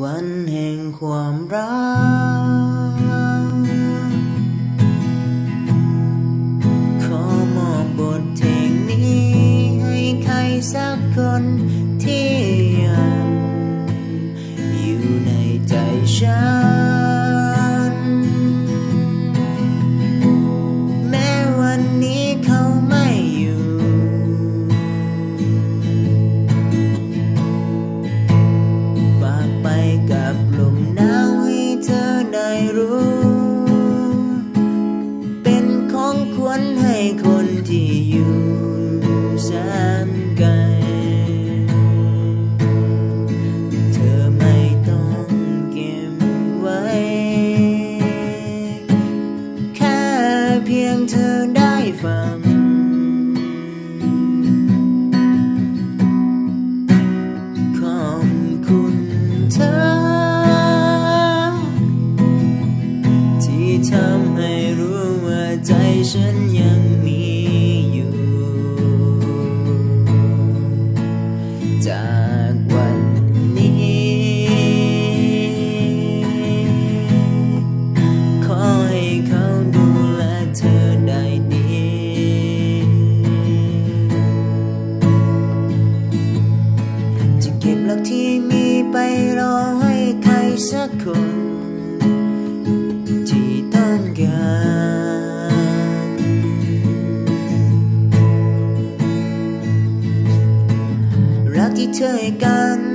ວັນແຫ່ງຄວາມຮັກ ຂໍມອບບົດເພງນີ້ໃຫ້ໃຜສັກຄົນທີ່ຍັງຢູ່ໃນໃຈສັນ ແມ້ວັນນີ້ເຂົາໄມ່ຢູ່ ຝາກໄປກັບລົມໜາວໃຫ້ເທີໄດ້ຮູ້ ເປັນຂອງຂວັນໃຫ້ຄົນທີ່ຢູ່ແສນໄກ ເທີໄມ່ຕ້ອງເກັບໄວ້ ແຄ່ພຽງເທີໄດ້ຟັງ ຂອບຄຸນເທີ ທີ່ທຳໃຫ້ຮູ້ວ່າໃຈສັນຍັງມີຢູ່ ຈາກວັນນີ້ ຂໍໃຫ້ເຂົາດູແລເທີໄດ້ດີ ຈະເກັບລັກທີ່ມີໄປຫຼອກໃຫ້ໃຜສັກຄົນທີ່ຕ້ອງການ ລັກທີ່ເທີໃຫ້ກັນ